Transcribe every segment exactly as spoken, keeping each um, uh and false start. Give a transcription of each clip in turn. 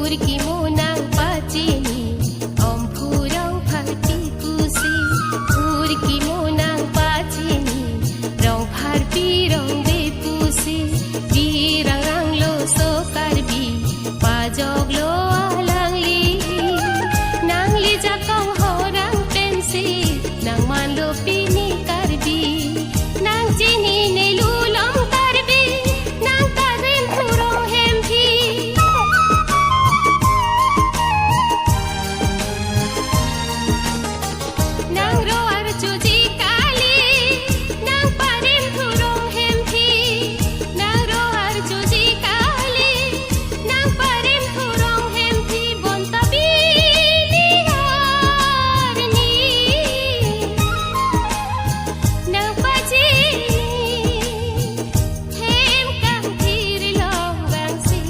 Urki monang pachini, Omphurong pharpi pusi. Urki monang pachini, Rongpharpi Rongbe pusi. Dirangrang lo so Karbi, pajoklo alangli. Nangli jakong horang pensi, nangmanlo pini Karbi. Nangchini ne lulong Karbi, nang Karim Phurong Hemphi. Nang ro arjuji kali, nang Parim Phurong Hemphi. Nang ro arjuji kali, nang Parim Phurong Hemphi, bonta bini arni. Nang pachini, hem kangthir long vangsi.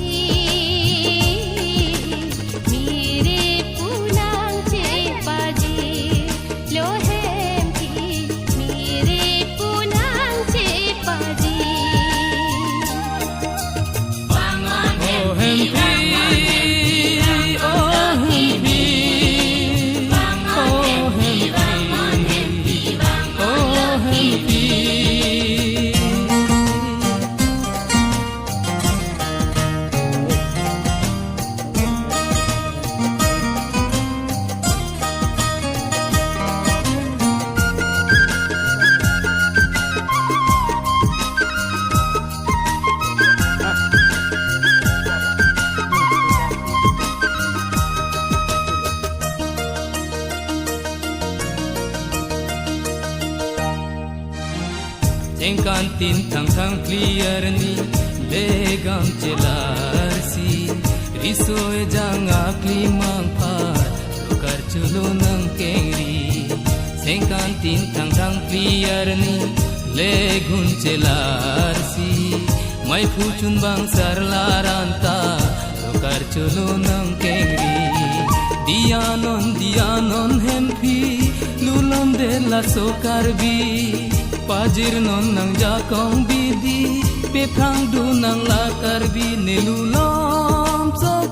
Mire punang chepaji, lo Hemphi, mire punang chepaji. Oh Hemphi, oh Hemphi, oh Hemphi, oh Hemphi. Chengkantin Thangthang phli arni, legam chelarsi, riso ejang akli mangpha, lo karchulo nangkengri. Chengkantin Thangthang phli arni, legun chelarsi, maiphu chunbang sarlar anta, lo karchulo nangkengri. Diyanon, diyanon Hemphi, lulomde laso Karbi. Pajirnon nangjakong bidi, pephang dun nang la Karbi, ne lulom so